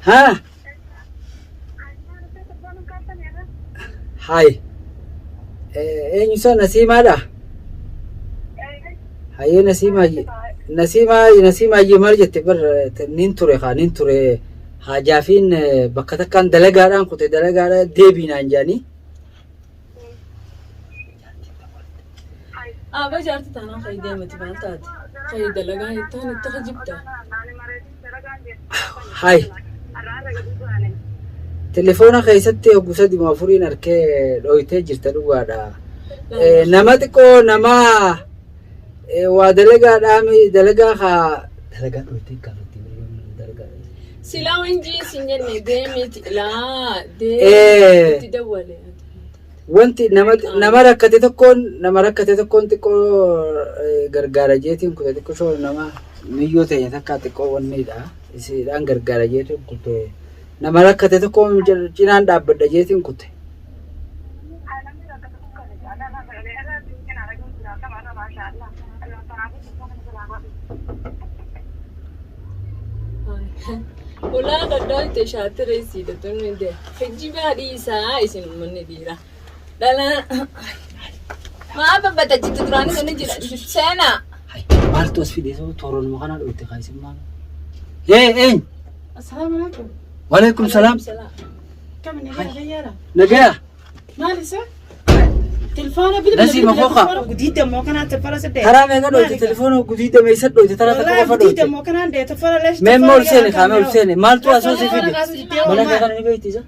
Haa? Hayi. Eenyu isaa Nasiimaadha? Hayyee Nasiimaa Nasiimaa Nasiimaa iyyuu maal jette bar nin ture kaa nin ture haajaafiin bakka takkaan dalagaadhaan kute dalagaadhaan deebii naan jedhanii. Aba jaarti taanaan kan deemati maal taate? Kan dalagaa jettaan itti kijibta. Hay. Telefoona keessatti hoggu sadi moo afuriin arkee dhooytee jirta dhugaadha. Nama xiqqoo nama waa dalagaadhaami dalagaa kaa dalagaa dhooytee gaafatti dalagaa. Silaa wanjii sin jenne deemiti laa deemiti itti dawwale. Wanti nama nama rakkate tokkoon nama rakkate tokkoon xiqqoo gargaara jeetiin kute xiqqoo shoo nama miyyoo ta'e takkaa xiqqoo wanniidha. Isiidhaan gargaara jeetiin kute. Nama rakkate tokkoon cinaan dhaabbadha jeetiin kute. Ulaa dhadhaa shaatira isiidha tun de. Kijibaa dhiisaa isin uummanni dhiiraa. Dhalaa. Maa babbata jirtu duraanis inni jira. Seenaa. Hay, maaltu as fide soo toronuma kana dhoyte kaa isin maal? Hee eenyu? Assalaamu alaikum. Waalaikum salaam. Kam nagaya fayyaadha? Nagaya. Maal isa? Tilfoona bilbila Nasiima bilbila kooka. tilfoona gudiidda immoo kanaan tilfoona saddeet. Taraa meeqa dhoyte telefoona gudiidda meessa dhoyte taraa takka Wallaahi qofa gudiidda dhoyte. immoo kanaan dee tilfoona leesh. Mee immoo ol seene kaamee ol seene maaltu asoo si fide? Mana kee kana ni beekti isa?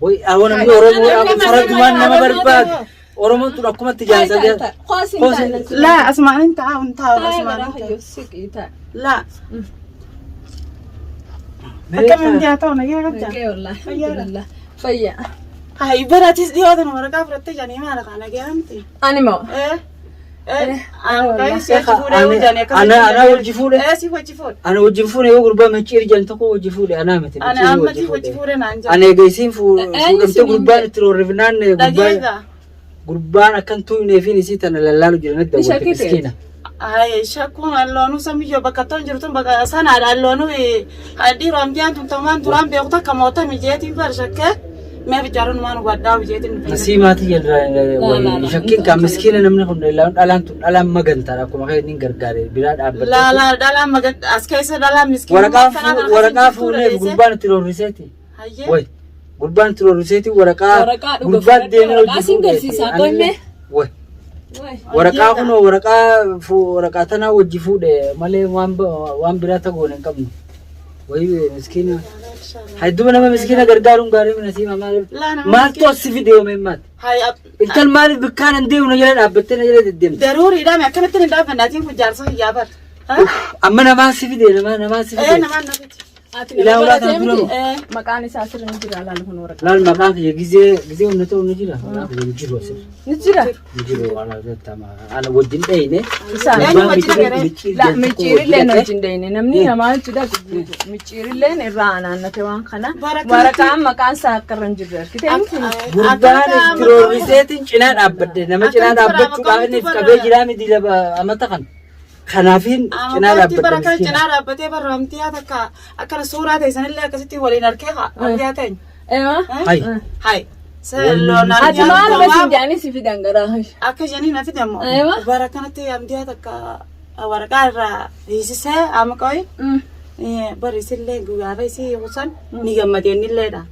Way awwa namni Oromoo kun faradumaan nama barbaadu. Oromoon tun akkumatti jaansa jaan. Qoosin Laa asumaan hin taa'u hin taa'u asumaan hin taa'u. Laa akkam hin dhiyaatu nagaya qabda. Fayyaa. Hayi baratis dhiyoota nu waraqaa fudhattee janii maal kaa nagaya miti. Ani moo? Eh. Eh. Ana ana wajji fuudhe. Eh si wajji fuudhe. Ana wajjin fuune yoo gurbaa micciir jedhan tokko wajji fuudhe anaa miti. Ana micciirii ammati wajji wajji fuudhe. fuudhe naan jedhe. Ana egaa isiin fuudhamtee siniin gurbaan jedhe. itti roorrifnaan gurbaan Dhageegaa. gurbaan akkan tuuneefiin isii tana lallaalu jiran Ni daawwatte shakkite. miskiina. Ay, shakkuun alloonuu samiyyoo bakka toon jirtun bakka sanaadha alloonuu dhiiroo amtiyaan tun tamaan duraan beeku takka moota mijeetiin bar shakkee mee bijaaruun waan hubadhaa mijeetiin dhufee. Asii maatii jalaa shakkiin kan miskiina namni kun dhalaan tun dhalaan magantaadha akkuma kan inni gargaare biraa dhaabbatte. Laalaa dhalaan magan as keessa dhalaan miskiina. Waraqaa fuuneef gurbaan itti roorriseeti. Hayyee. Way gurbaan itti roorriseeti waraqaa Waraqaa dhuga gurbaan fudhadhee deemee waraqaa hojii siin fuudheeti. garsiisaa Anillee- qoyme. Way waraqaa kunoo waraqaa waraqaa tanaa wajji fuudhe malee waan biraa tagoon hin qabnu. Way miskiina. Hadduma nama miskiina gargaaruun gaarii mina siima maaliif Laa nama maaltu as si fide yoomeen maati? Hayi Intal maaliif bikkaan hin deemnu jala dhaabbattee na jala deddeemte? daruuriidhaan akkanatti hin dhaabbanne atiin kun jaarsa hiyyaa bar. Amma namaa si fide namaa namaa si Ee fide. namaan na fide. Ati Ilaa nama ulaa kana baratee dura miti? moo? Maqaan isaa asirra ni jira laal kun waraqaa. Laal maqaan kiyya gizee gizee humna ta'u ni jira. Maqaan kiyya hin jiru asirra. Ni jira. Hin jiru ala irratti ana wajjin dhayine. Isaan. Eenyu wajjin agaree? La micciirilleen wajjin deeyne namni namaa jechuudha guutu micciirilleen irraa anaannate waan kana Bara kanatti- waraqaan maqaan isaa akka irra hin jirre argite miti. Gurbaan itti roorriseetiin cinaa dhaabbadhe nama cinaa Akkamitti dhaabbachuudhaaf inni bara- qabee jiraa miti laba amata kana. Kanaafiin cinaa Amantii dhaabbadhe bara kana miskiina. cinaa dhaabbatee barra amtiyaa takka akkana suuraa ta'e sanillee akkasitti waliin arkee haa amtiyaa ta'e. Eewa. Hayi. Hayi. Ati maal basin jedhanii si fidan garaa. Akka jedhanii na fidan moo? Eewa. Bara kanatti amtiyaa takka waraqaa irraa hiisisee amma qoyi. Bari isillee gaafa isii kusan ni gammadee innilleedha.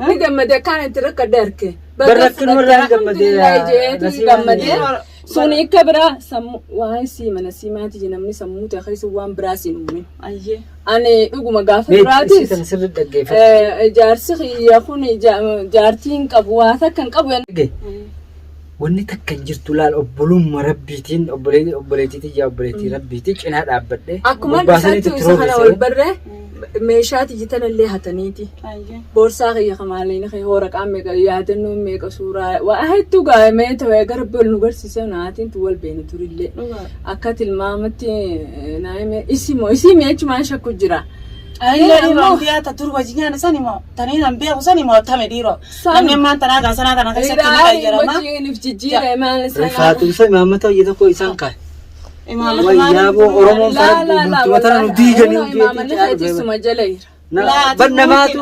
Ni gammade akkaan itti rakkadhe arke. Barra akkanuma irraa gammadee, Alhamdulillah gammadee. Nasiibaan. Suni akka biraa sammuu waan sii mana sii maati namni sammuu ta'e keessa waan biraa siin uumin. Ayyee. Ani dhuguma gaafa Mee isii duraatis tana sirri dhaggeeffadhu. jaarsi kiyya kun jaartii hin qabu waa takka hin qabu. Dhage. Wanni takka hin jirtu laal obbolummaa rabbiitiin obboleettii tiyyaa obboleettii rabbiitiin cinaa dhaabbadhe. Akkuma Gurbaa sanitti isaatti itti isa kana roorrise. wal barree meeshaa tiyyitanallee hataniiti. Ayyee. Boorsaa kiyya kamaaliin kiyya waraqaa meeqa yaadannoo meeqa suuraa waa hedduu gaa'emee ta'e gara bol nu garsiise naatiin tu wal beene turillee. Dhugaa. Akka tilmaamatti naa hime isimoo isii mi'achumaan shakku jira. Illee dhiiroo amtiyaa ta dur wajjin nyaanne sani moo taniin an beeku sani moo tame dhiiroo. Namni ammaan tanaa gaa sanaa kana keessatti ni qayyarama. Wajjin jijjiiree maal sanaa. Rifaatumsa imaammata hojii tokko isaan kaa'e. Imaamata Wayyaa maaliif boo Oromoon Laa fara laa laa bultuma tana nu diiganii Imaammanni hojii keetii suma jala jira. Bar namaatu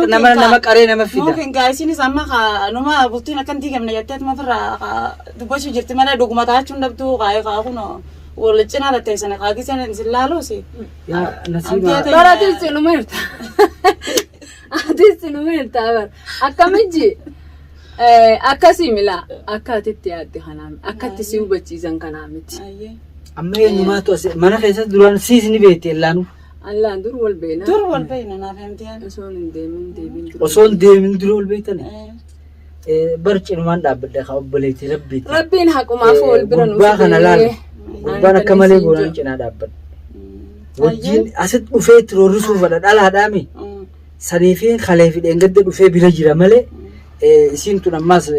nama qaree nama fida. Muukin gaa isinis amma numa bultiin akkan diigamne jetteetuma ofirraa dubbachuu jirti malee dhuguma taachuun dhabduu kaa kunoo wal cinaa tatteessani kaa giseen isin laaluusi. Yaa Nasiima. Bara atis sinuma hirta. Atis sinuma hirta bara. Akkamijji akkasii mila akka atitti yaadde kanaa akkatti si hubachiisan kanaa miti. Amma eenyumaatu as mana keessatti duraan siis ni beekti ellaanu. Allaan dur wal beena. Dur wal beeyna naaf himtiyaan. Osoo hin deemin deebiin dura. Osoo hin deemin dura wal beektani. Bar cinumaan dhaabbadha kaa obboleetti rabbiiti. Rabbiin haqumaaf wal bira nu Gurbaa kana laal. fidee. Gurbaan akka malee goonaan cinaa dhaabbadha. Wajjin asitti dhufee itti roorrisuu fedha dhalaadhaami. Sanii fi kalee fi dheengadda dhufee bira jira malee isiin tun ammaas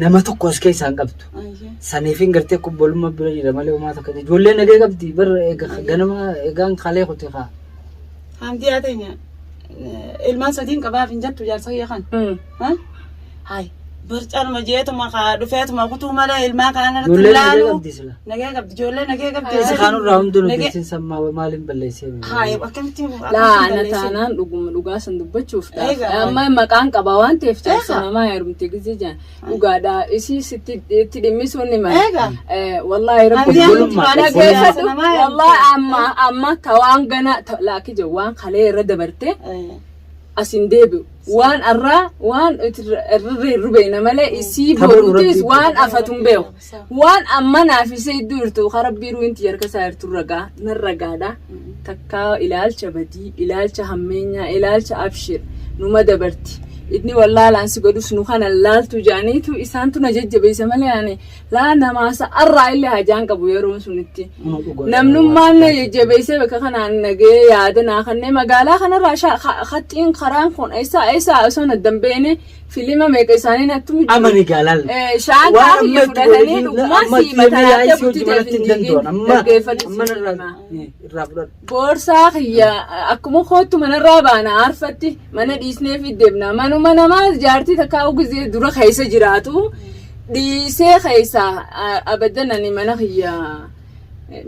nama tokko as keessaa hin qabdu. Sanii fi gartee kubbolummaa bira jira malee homaa takka. Ijoolleen nagee qabdi bar ganama egaan kalee kute kaa. Hamdiyaa teenya ilmaan sadiin qabaaf hin jettu jaarsa kiyya kan. Hay barcaanuma jeetuma kaa dhufeetuma kutuu malee ilmaan kana irratti Ijoolleen nagee laalu. qabdi sila. Nagee qabdi ijoollee nagee qabdi. Isa kaanurraa hundi nuti Nagee- isin sammaa maaliin balleessee? Hay akkamitti Laa ana taanaan dhuguma dhugaa san dubbachuuf dhaaf. Egaa. Amma maqaan qaba waan ta'eef jaarsa Egaa. namaa heerumte gisee jaan dhugaadha. Isii sitti itti dhimmisuun ni mala. Egaa. Wallaahi rabbi Hamdiyaan Obbolummaa, duraan dhaggeeffadhu. jaarsa namaa heerumte. Wallaahi amma ta waan gana laakki jedhu waan kalee irra dabarte asin deebi'u. Waan arraa waan irra rubeena malee isii Tabaruu boruutis Rabbii waan afatu hin beeku. Waan amma naaf isee iddoo jirtu karaa biiruu inti harka isaa jirtu ragaa nan ragaadha. Takkaa ilaalcha badii, ilaalcha hammeenyaa, ilaalcha abshir numa dabarti. Inni wallaalaan si godhus nu kana laaltu jedhaniitu isaantu na jajjabeessa malee ani laa namaasa arraa illee hajaan qabu yeroo sunitti. Namnummaan na jajjabeessee bakka kanaan nagee yaada naa kannee magaalaa kanarraa haxxiin karaan kun eessaa eessaa osoo na dambeene filima meeqa isaanii natti mujju. Amani gaalaal. Shaan Waan kaafi amma itti fudhatanii godhanii dhugumaa amma sii itti deemnee mataa yaa'ii si bultii hojii manatti hin danda'an. Amma dhaggeeffadhu amma si irraa himaa. irraa fudhadhu. Boorsaa kiyya akkuma kootu manarraa baana arfatti mana dhiisnee fi deemna. Manuma namaa jaartii takka gisee dura keessa jiraatu dhiisee keessa abadan ani mana kiyya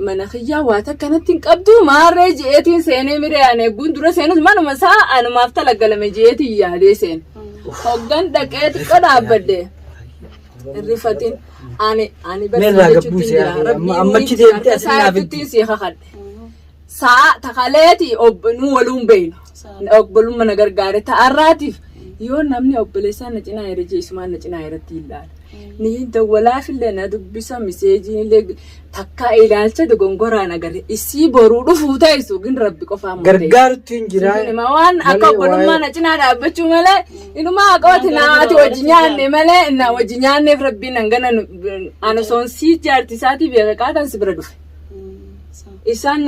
mana kiyyaa waa takka natti hin qabdu maarree je'eetiin seenee miree ani eegguun dura seenus manuma isaa anumaaf talagalame je'eetiin yaadee seene. Hoggan dhaqee xiqqoo dhaabbadde. Rifatin ani Mee irraa gabbuu jechuutti si jira. yaade Rabbiin amma achi deemtee harka as isaa naaf irratti si kakadhe. Sa'a takaleeti nu waluun beeynu. Obbolummaa na gargaare ta'arraatiif yoo namni obboleessaa na cinaa jira jeesumaan na cinaa irratti ilaala. Ni dawwalaafillee na dubbisa miseejiin illee takka ilaalcha dogongoraan agarre isii boruu dhufuu ta'isu gin rabbi qofaa murteessa. Gargaarutti hin jira. Inuma waan akka Malee obbolummaa waa'ee- na cinaa dhaabbachuu malee inuma aqooti na ati wajji nyaanne malee na wajji nyaanneef rabbiin hangana ana soon sii jaarti isaatii beeka qaataan si bira dhufe. Isaan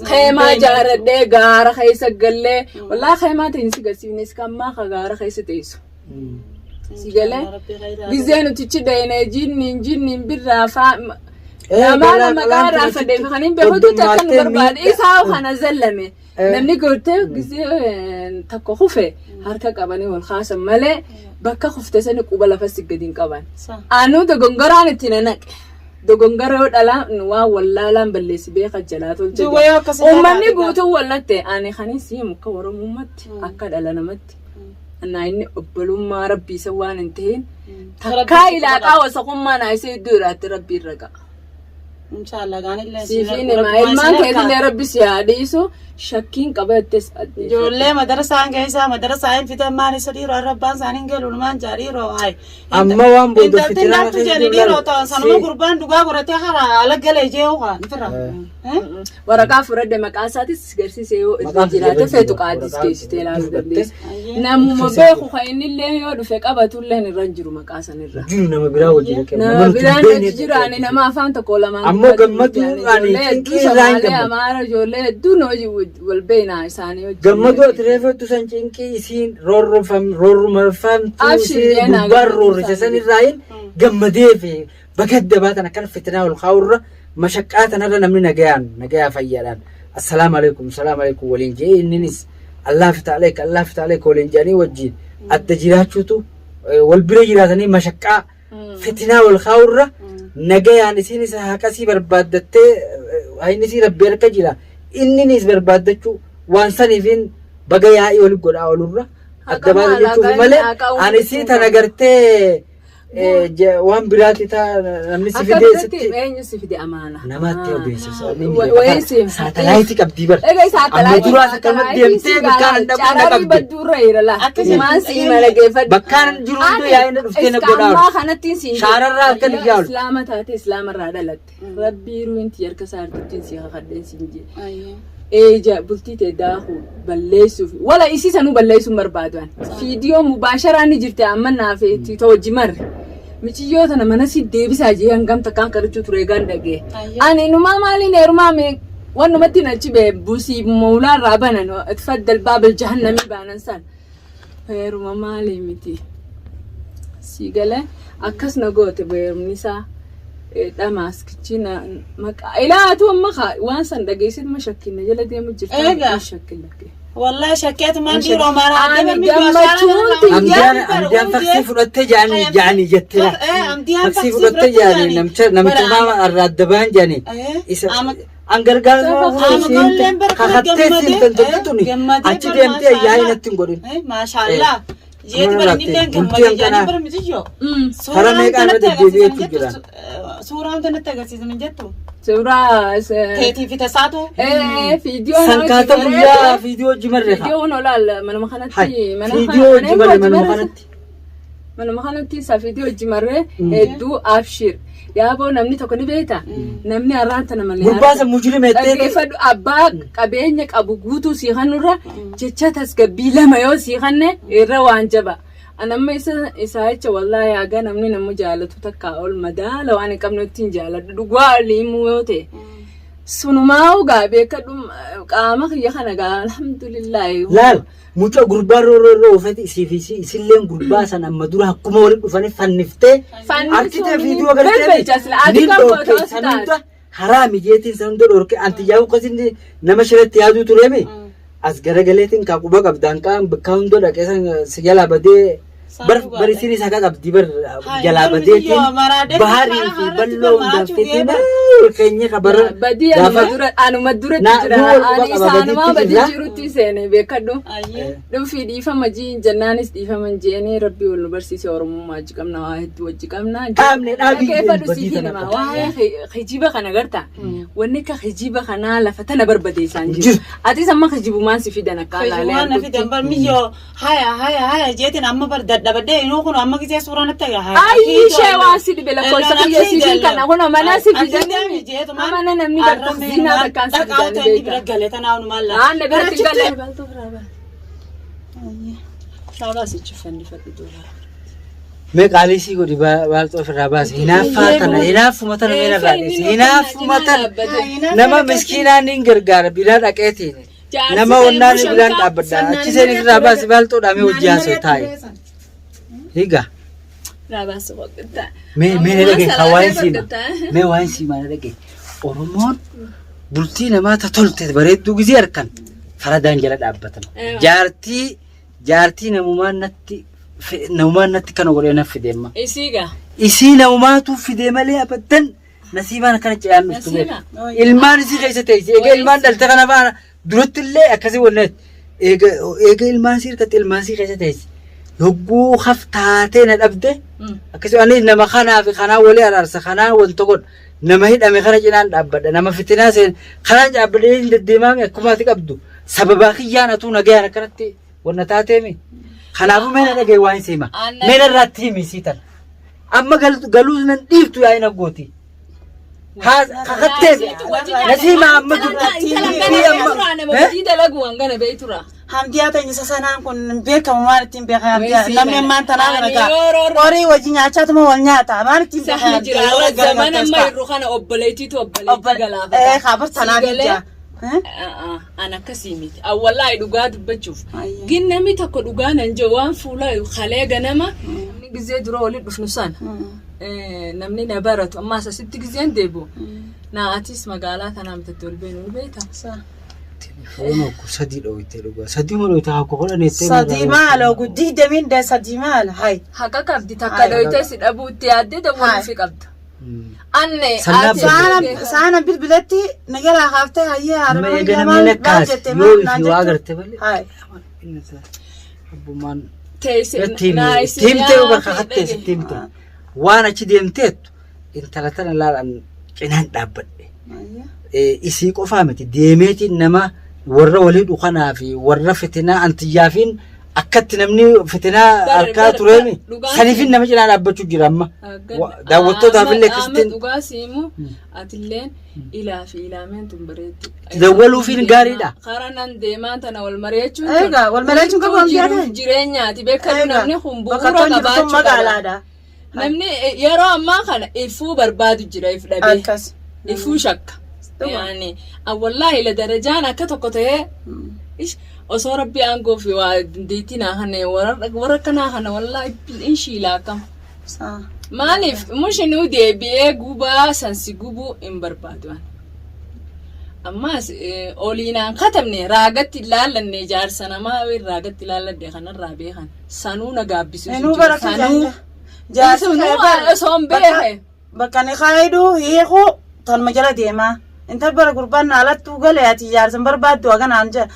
keemaa jaaradhee gaara keessa gallee wallaa keemaa ta'in si garsiifnes kan maa ka gaara keessa teessu. Si galee gizee nuti ichi dhayne jinniin jinniin birraa faa namaa nama Qalaan gaara tun fedhe achitti kan hin beekutu takka nu heddummattee barbaade miidha. isaa kana zallame. Namni gortee gizee tokko kufe harka qabanii wal kaasan malee bakka kufte sani quba lafa si gadi hin qaban. Anuu dogongoraan itti nanaqe. Dogongora yoo dhalaa waan wallaalaan balleessi beeka jalaa tolche. Duuba yoo akkasii Uummanni taate guutuun wallatte ani kanin si himu akka Oromummaatti akka dhala namatti. Naa inni obbolummaa rabbii isa waan hin ta'in takkaa ilaaqaa wasaqummaa naa isa iddoo jiraatti rabbii irra ga'a. Inshallah gaanillee Siifiin himaa ilmaan keetillee rabbi si haa dhiisu shakkiin qaba jettes addeessa. Ijoollee madarasaan keessaa madarasaa hin fitan maan isa dhiiroo arrabbaan isaanii hin galu ilmaan jaa dhiiroo hayi. Amma waan booda Intalti fitinaa laaftu keessa jedhi jiru dhiiroo laal. ta'an sanuma Si- gurbaan dhugaa godhatee karaa ala galee jee hokaa firra. Waraqaa fudhadhe maqaa isaatis garsiise yoo irra Maqaan jiraate irra feetu jira. qaadis Waraqaa geessitee ilaaluu fudhatte. dandeessa. Namuma beeku kan inni illee yoo dhufe qabatullee irra hin jiru maqaa sanirra. Jiru nama biraa wajjin akka Nama nama nuti hin biraan beekne achi jiraani nama afaan tokko lamaan Ammoo dubbatu gammaduu ijoollee ani hedduu cinqii irraa hin Somaalee, gammadu. Amaara ijoollee hedduu nu wajjin wal beekna isaanii wajjin. Gammaduu ati reeffattu san cinqii isiin roorrumafamtuu Abshir isiin jeenaa gubbaan gammachuu roorrise san isaanii. irraa hin gammadee fi bakka dabaa tan akkana fitinaa ol kaa'urra mashaqqaa tanarra namni nagayaan nagayaa fayyaadhaan assalaamu alaikum salaamu alaikum waliin jee inninis Allah fita aleek Allah fita aleek waliin jedhanii wajjin adda jiraachuutu wal bira jiraatanii mashaqqaa fitinaa ol kaa'urra nagayaan isiinis haqasii barbaaddattee haynisii rabbi harka jira inninis barbaaddachuu waan saniifin Baga yaa'ii walitti godhaa oolurra Haqa adda baasa maal, jechuuf haqa malee inni haqa ani sii uumuu tana qabu. gartee waan biraatti taa namni si Akka fidee biratti sitti eenyu si fide amaana. namatti odeessisa. Wayii si Saatalaayitii qabdii bara. Egaa saatalaayitii. Amma duraas akkanumatti deemtee bakkaan hin dhabne na Cararii qabde. badduurra jira laa. Akkasii Maan si mala geeffadhu. Bakkaan jiru hundi yaa'ina dhuftee na godhaa Iskaamaa kanattiin siin jedhu. Shaararraa akka ni jaalu. Islaama taate islaamarraa dhalatte. Rabbii ruinti harka isaa harkittiin si kakadheen siin jedhe. Eeja bultii tee daakuu balleessuuf wala isii sanuu balleessuun barbaadu an. Fiidiyoo mubaasharaa ni jirti amma naaf itti hojii marre. Miciyyoo tana mana si deebisaa jee hangam takkaan kadhachuu ture egaan dhagee. Ani numaa maaliin heerumaa mee wanumatti nachi bee busii moolaarraa banan itfaddal baabal jahannamii baanan san. Heeruma maalii miti. Si galee akkas na goote heerumni isaa dhamaaskichi na maqaa ilaatu amma kaa waan san dhageessit ma shakkinna jala deemu jirta Eega. shakkin lakkee. Wallahi shakkeetu maan dhiiroo maraa Ani gammachuun tiyya. Amdiyaan amdiyaan faksii fudhattee jaanii jaanii jettee la. Faksii fudhattee jaanii namicha namicha maama irraa adda ba'an jaanii. Isa an gargaarsa kakattee siin tantotuni achi deemtee yaa'ii natti hin godhin. Maashaallah. Jeeti bara inni Bultii gammadee jaanii hanqanaa. bara mitiyyoo. Karaa meeqaa irra deddeebi'eetu jira. Suuraan tanatti agarsiisan hin jettu. Suuraa Teetii fi tasaatu. fiidiyoo Sankaata guyyaa fiidiyoo hojii marre haa. Fiidiyoo olaal manuma kanatti mana Fiidiyoo hojii marre manuma kanatti. Manuma kanatti isa fiidiyoo hojii marree hedduu abshir. Yaaboo namni tokko ni beekta. Namni har'aan tana malee. Gurbaa san mujrima jettee Dhaggeeffadhu abbaa qabeenya qabu guutuu sii kannurra jecha tasgabbii lama yoo sii kanne irra waan jaba. Anamma isa isaa jecha wallaahi haga namni nama jaalatu takka ol madaala waan hin qabne ittiin jaaladhu dhugaa liimuu yoo ta'e. Sunumaa gaa beekadhu qaama kiyya kana gaa alhamdulillaahi. Laal mucaa gurbaa rooroo irra oofate isii fi isilleen gurbaa san amma dura akkuma walitti dhufanii fanniftee harkitee fiidiyoo Belbelcha sila gartee ati ni kan dhorke footoo san si hunda haraami jeetiin san hunda dhorke anti yaa'u akkasiin nama shiratti yaaduu tureemi as garagaleetiin kaa quba qabdaan kaan bakka hunda dhaqee san si jalaa badee bar bar isiin isa qabdi bar jalaa badeetiin baharii fi balloo hundaan feeteen keenya kabara Badii anuma dura anuma duratti Na- jira nu wal quba ani qaba, isaanumaa badiitti badii jirra. jirutti seene beekadhu. Dhufii dhiifama jiin jennaanis dhiifama hin jeeni rabbii wal nu barsiise oromummaa wajji qabna waa hedduu wajji qabna. Dhaabne dhaabii Dhaggeeffadhu badii siif tana hima qaba. waa'ee kijiba kana garta wanni akka kijiba kanaa lafa tana barbadeessaan jiru. Jiru. Atis amma kijibumaan si fidan akka alaalee Waan na fidan bar miyyoo haya haya haya jeetiin amma bar dadhabadhee inuu kun amma gisee suuraa natti agarsiisa. Ayyi ishee waan si dhibe lakkoofsa kiyya siifin kana kun mana si fidan amana namni bakka zinaa bakkaan si fidan bira beeka. galee tanaa onumaan laa. Aan na biratti galee. Shaabaa sichi fannifadhu doolaa. Mee qaalii sii godhi baalxoo ofirraa baase. Hinaaffaa tana hinaaffuma tana mee narraa dhiisi. Hinaaffuma tana nama miskiinaa niin gargaara biraa dhaqeetiin. Nama wannaan biraan dhaabbadha. Achi seen irraa baase baalxoo dhaamee hojii haasoo taa'e. Higa. Raabaas waqta. Mee mee na dhagaye kan waa'ee siima. Mee waa'ee siimaa na dhagaye. Oromoon bultii namaa ta tolte bareedduu gizee harkan faradaan jala dhaabbatan. Jaartii jaartii namumaan natti namumaan natti kana godhee na fide amma. Isiigaa. Isii namumaatu fide malee abadan nasiibaan akkana ce'aan dhuftu beeku. Nasiiba. Ilmaan isii keessa teessi. Egaa ilmaan dhalte kana faana duratti illee akkasii wanneet. Eega eega ilmaan isii hirkatte ilmaan isii keessa teessi. Yogguu haftaatee na dhabde akkasii ani nama kanaa fi kanaa walii araarsa kanaa wanta godha. Nama hidhame kana cinaan dhaabbadha. Nama fitinaa seen kanaan dhaabbadhee hin deddeemaame akkuma ati qabdu. Sababaa kiyyaan atuu nagayaan akkanatti wanna taateemi. Kanaafuu mee na dhagaye waan siima. Mee narraatti himi sii tana. Amma galuus nan dhiiftu yaa'in aggooti. Kakatteef nasiima amma dubbii amma. Hojii dalagu hangana beektura. Hamdiyaa ta'e isa sanaan kun hin beekamu maal ittiin beekaa hamdiyaa namni ammaan tanaa kana Ani gaa yeroo- horii wajji nyaachatuma wal nyaata maal ittiin beekaa Sahni hamdiyaa jira. yeroo Zamana amma garagaltees irru kana obboleettiitu obboleettii galaafata. ee kaabar tanaa Siigalee? biyya. An akkasii miti. Awwallaahi dhugaa dubbachuuf. Ayya. Gin namni tokko dhugaa nan jiru waan fuula kalee ganama. Namni gizee dura walitti dhufnu sana. Namni na baratu ammaas asitti gizeen deebi'u. Na atis magaalaa tanaa bitatte ol beenu ni beektaa? Telefoona okko sadii dhooyte dhugaa. Sadii moo dhooyte hakko godhan jettee. Sadii maal guddii damiin da sadii maal hay. Haqa qabdi takka Ayya. dhoytee si dhabuutti yaaddee dawwaluu fi qabda. Anne Sannaa ati badde. Saana bilbilatti na jalaa kaaftee hayyee haadha Amma mana eega kiyya namni maal maal lakkaase jette yoo maal ifi naan waa jettu. agarte malee. Hayi. Abbummaan teesse itti himi. naa Itti himtee isin bakka hattee sitti himte. Waan achi deemteettu intala tana laalan cinaan dhaabbadhe. Isii qofaa miti deemeetiin nama warra walii dhukanaa fi warra fitinaa antiyyaafiin akkatti namni fitinaa harkaa tureemi saniifin nama cinaa dhaabbachuu jira amma. Daawwattootaaf illee akkasittiin Dhugaa siimu atilleen ilaa fi ilaameen tun bareeddu. Dawwaluufiin gaariidha. Karaa nan deemaan tana wal mari'achuun Egaa, wal mari'achuun qabu hangii jiruuf ati. jireenyaati. Beekadu namni kun Bakka bu'uura toon jirtu qabaachuu qaba. magaalaadha. Namni yeroo ammaa kana ifuu barbaadu jira if dhabee. Akkas. Ifuu shakka. Yaani wallaahi la darajaan akka tokko ta'ee ish osoo rabbi aangoo fi waa dandeettii naa kana warra akkanaa kana wallaahi in shiilaa akkam. Maaliif mushinuu deebi'ee gubaa san si gubuu hin barbaadu. Ammas oliinaan katabne raagatti ilaallanne jaarsa namaa raagatti ilaalladhe kanarraa beekan sanuu na gaabbisiisu Inuu jira. bara Sanuu jaarsi Sanuu osoo hin beekne. Bakka ni kaayidu hiiku tanuma jala deemaa. Intal bara gurbaan na alattuu gale ati jaarsan barbaaddu haganaan jaa.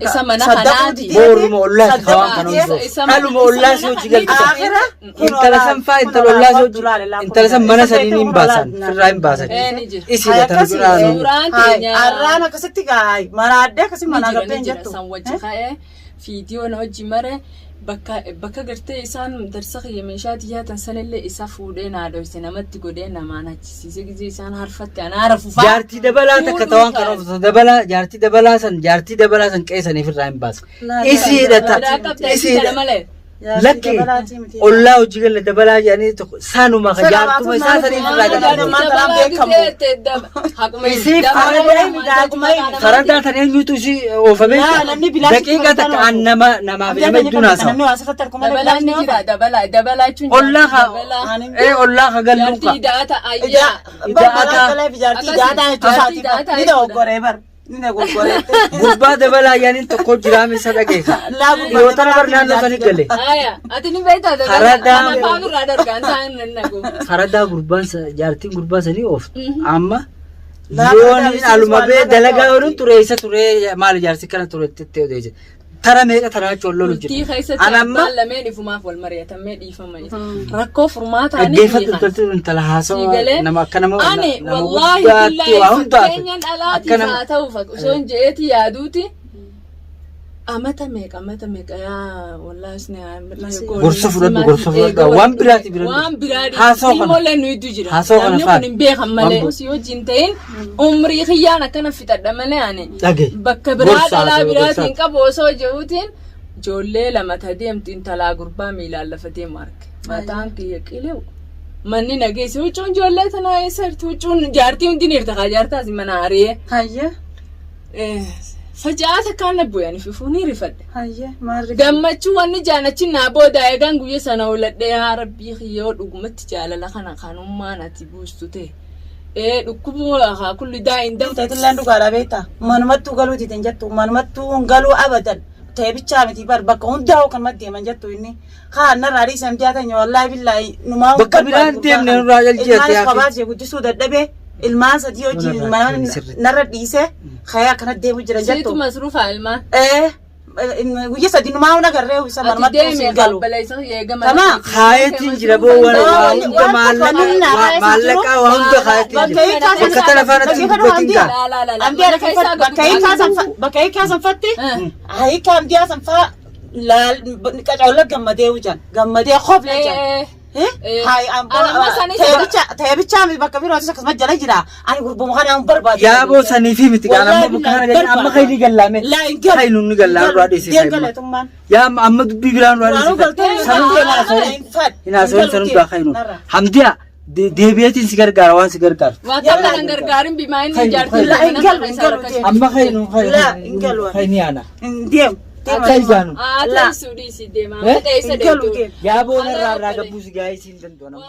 Isa mana kanaati. Booruma ollaati hawaan kana Isa- hundoo. isa- Dhaluma ollaa si hojii galchisa. Aakhira Intala san faa intala ollaa si hojii intala san mana saniin hin baasan firraa hin baasan. Ni jira. Isiidha tan duraanuu. Suuraan teenya- Arraan akkasitti gaay maraadde akkasi manaa Ni jira, gabbeen ni jira. jettu. San wajji ka'ee fiidiyoo na wajji mare bakka bakka gartee isaan darsa kiyya meeshaa xiyyaatan sanillee isa fuudhee naa dhoyse namatti godhee namaan achisiise gizee isaan harfatte anaa rafufaa. Jaartii dabalaa takka tawaan kan ooftu dabalaa jaartii dabalaa san qeessaniif irraa hin baasan. Isiidha ta Biraa qabda isii isiidha. kana malee. Lakki ollaa hojii galle dabalaa jedhanii tokko sanuma ka jaartuma isaa saniif irraa gadhiisu. Isiif Farantaa tan eenyutu isii oofamee Laa, namni bilaashitti daqiiqa takka farantaa an nama namaaf nama hedduun haasawa. Namni waa asirratti harkuma Dabalaan ni jira dabalaa dabalaa jechuun Ollaa ka dabalaa. ollaa ka galluun ka Jaartii daata ayyaa. Ni dogoggoree bar. Ni dogoggoree. Gurbaa dabalaa yaaniin tokko jiraame isa dhageessa. Dhiyoo tana bar naannoo sanii gale. Aya, ati ni beektaa dabalaa. Faradaa- Kana afaan irraa dargaan ta'an nan nagu. Faradaa gurbaan jaartiin gurbaa sanii ooftu. Amma Laa, yoon faradaa aluma isinis bee waan dalagaa nagaa ooluun ture isa ture maali jaarsi kana ture itti odeesse. Tara meeqa taraa jechuun lolu Bultii jira. keessatti An amma abbaan lameen ifumaaf wal mari'atamee dhiifama. Rakkoo furmaataa ni dhaggeeffatu hiikan. intalti intala haasawa Siigalee nama akka nama ani nama wallaahi guddaatti billaahi waa hundaatu fakkeenyaan dhalaatiif akka nama haa ta'u osoo hin je'eeti yaaduuti. Amata meeqa amata meeqa yaa wallaahi usni Gorsa fudhadhu, gorsa fudhadhu. Waan biraati bira waan biraa Haasawaa kana. ilmoollee nu hedduu jira. Haasawaa kana Namni faana. kun hin beekan malee Waan si wajjin ta'in umrii kiyyaan akkana fixadha malee ani dhagaye. bakka biraa Gorsa dhalaa haasawaa, biraatiin gorsa. qabu osoo jiruutiin ijoollee lama ta deemtu intalaa gurbaa miilaan lafa deemu arge. Mataan kiyya qile'u. Manni nageesse huccuun ijoollee tanaa eessa jirti huccuun jaartii hundi ni hirta kaa jaartaas mana ari'ee. Hayyee. Faca'aa takkaan na bu'an fifuu ni rifadhe. Hayyee maal Gammachuu wanni jaanachi naa booda eegaan guyya sana oladhee yaa rabbii kiyyoo dhugumatti jaalala kana kanummaan ati buustu ta'e. Dhukkubuu haa kulli daa'in dam. Teetillaan dhugaadha beektaa. Manumattuu galuuti hin jettu. Manumattuu hin galuu abadan. Teebichaa miti bar bakka hundaa'u kan deeman jettu inni. Haa narraa dhiisan jaatanya wallaahi billaahi numaa Bakka biraan deemne nurraa jaljeete Ilmaanis yaa kophaa ishee guddisuu dadhabee ilmaan sadii hojii Nurraa sirriitti. narra dhiisee kayyaa akkana deemu jira jettu. Siitu masruufaa ilmaan. Guyya sadii numaa hunda garree isa Ati manumattuu deeme siin galu. obboleessa eegama. Tamaa. Kaayetiin jira boo waan Waan- hunda waan maallaqa tokko waa- maallaqa waa hunda kaayetiin Bakka jira. hiikaa Bakka tana faanatti hin dubbatin gaa. Bakka hiikaa sanfatti hiikaa amdiyaa sanfaa laal qacaawla gammadee wujan gammadee kofle jan. Hayi teebichaa mi bakka biroo akkasuma jala jira ani gurbuma kana hin barbaadu. Yaaboo sanii fi miti gaan amma bakka kana gadi amma kayni gallaame. Laa hin galu. Kaynu ni gallaan duraa dhiisee. Deem galatummaan. Yaa amma dubbii biraan duraa Duraanuu dhiisee. galtee Sanuu hin haasa'in. hin fadhu. Hin haasa'in sanuu duraa kaynu. Hamdiya deebi'eetiin si gargaara waan si gargaaru. Waan takka nan gargaarin bimaa inni jaartii Laa hin galu hin galu deem. Amma kaynu Laa hin galu. kayni yaana. Hin deem. Akka ijaanu. Haa ta'e suudhii si deema. Eh? Ta'e isa Hin galu deemtu. deem. Yaaboo narraa irraa gabbuu si gaa'ee siin danda'u.